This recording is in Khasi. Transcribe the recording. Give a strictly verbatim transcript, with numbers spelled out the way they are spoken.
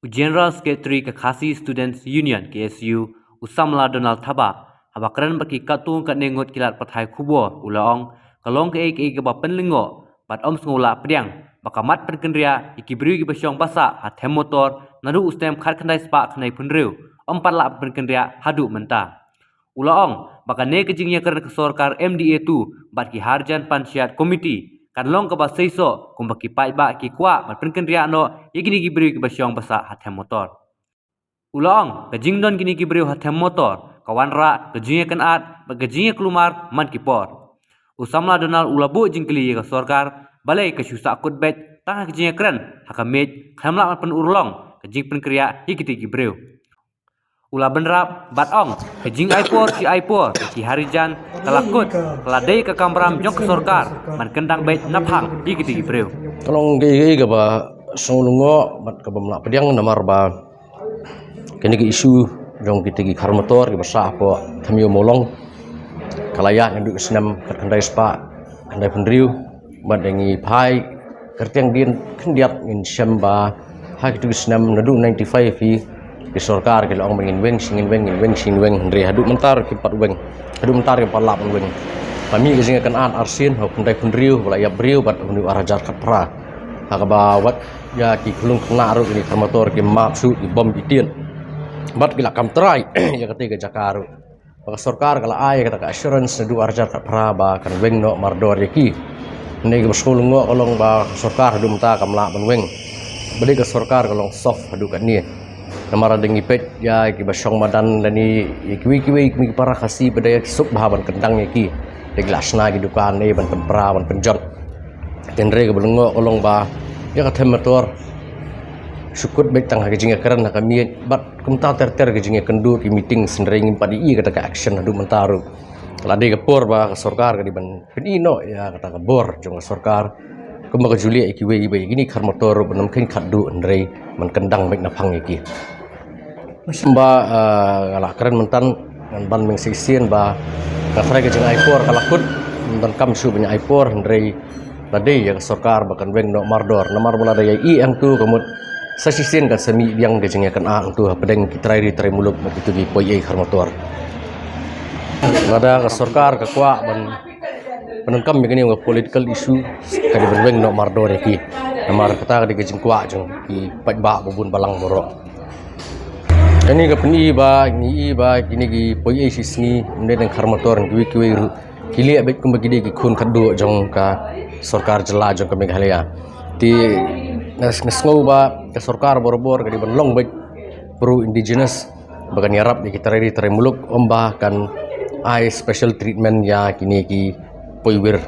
U General Secretary ka Khasi Students Union, K S U, u samla Donald Thabah, haba kren bad ki katto katne ngut ki lad pathai khubor, u la ong, ka long kaei kaei kaba pynlyngngoh, bad ym sngew lah pdiang, ba ka mat pynkynriah ïa ki briew kiba shong ba sah ha them motor, naduh u snem khatkhyndai spah khyndaiphew hynriew, ym pat lah pynkynriah haduh mynta. U la ong, ba kane ka jingïakren ka sorkar M D A two, bad ki Harijan Panchayat Committee, kan long kaba seisoh, kumba ki paidbah ki kwah, ban pynkynriah noh, ïa kine ki briew kiba shong ba sah ha them motor. U la ong, ka jingdon kine ki briew ha them motor, ka wanrah, ka jingïakynad, bad ka jingïakulmar, man ki por. U samla Donald u la buh jingkylli ïa ka sorkar, balei ka shu sahkut beit, tang ha ka jingïakren, ha ka miej, khlem lah ban pynurlong, ka jingpynkynriah, ïa kite ki briew. U la bynrap, bad ong, ka jingai por shi ai por, ki Harijan, ka la kut, ka la dei ka kamram jong ka sorkar, ban kyndang beit naphang, ïa kite ki briew. Ka long kaei kaei kaba sngewlyngngoh, bad kaba ym lah pdiang namar ba kane ka issue jong kite ki khar motor kiba sah hapoh Them Ïew Mawlong, ka la ïaid naduh u snem khatkhyndai spah khyndaiphew hynriew, bad ngi phai kyrteng dien khyndiat ngin shem ba ha kito ki snem naduh ninety-five hi, ki sorkar ki la ong ba ngin weng shi ngin weng, ngin weng shi ngin weng, hynrei haduh mynta ruh kim pat weng, haduh mynta ruh kim pat lah ban weng. La mih ka jingïakynad arsien, ha u khyndaiphew hynriew ba la ïap briew, bad ha une u arhajar khatphra, ha kaba wat ïa ki khyllung khynnah ruh kine ki khar motor ki map shuh, ki bom ki tied, bad ki la kam trai ïa kata ka jaka ruh. Ba ka sorkar ka la ai ïa kata ka assurance naduh arhajar khatphra ba kan weng noh mardor ïa ki. Hynrei kaba sngewlyngngoh ka long ba ka sorkar haduh mynta kam lah ban weng. Balei ka sorkar ka long soft haduh katne? Namar lada ngi peit ïa kiba shong madan lane ïa kiwei kiwei ki para Khasi ba dei ki suk bha ban kyndang ïa ki. Dei ki la shna ki dukan ne ban pynpra ban pynjot. Hynrei kaba lyngngoh ka long ba ïa ka them motor shu kut beit tang ha ka jingïakren ha ka miej, bad kumta ter ter ka jingïakynduh ki meeting, hynrei ngim pat ïohi kata ka action haduh mynta ruh. Ka la dei ka por ba ka sorkar ka dei ban pyni noh ïa kata ka bor jong ka sorkar, kumba ka ju leh ïa kiwei kiwei, kine ki khar motor ruh ban ym kheiñ khatduh, hynrei ban kyndang beit naphang ïa ki. Ba, ah, nga la kren mynta, ngan ban biang shisien ba nga trai ka jingai por ka la kut, ym donkam shuh ban ai por, hynrei la dei ïa ka sorkar ba kan weng noh mardor, namar ba lada ïa ïeh hangto ka mut sa shisien kan sa mih biang ka jingïakynad hangto hapdeng ki trai ri trai muluk bad kito ki poiei khar motor. Lada ka sorkar ka kwah ban pyndonkam ïa kane ka political issue, ka dei ban weng noh mardor ïa ki. Namar kata ka dei ka jingkwah jong ki paidbah ba bun balang baroh. Kane ka pyni ba ngi i ba kine ki poiei shisngi, ym dei tang khar motor, kiwei kiwei ruh ki leh beit kumba ki dei ki khun khatduh jong ka sorkar jylla jong ka Meghalaya. Te nga, nga sngew ba ka sorkar borabor ka dei ban long beit pro indigenous, ba kan ïarap ïa ki trai ri trai muluk, ym ba kan ai special treatment ïa kine ki poiwir.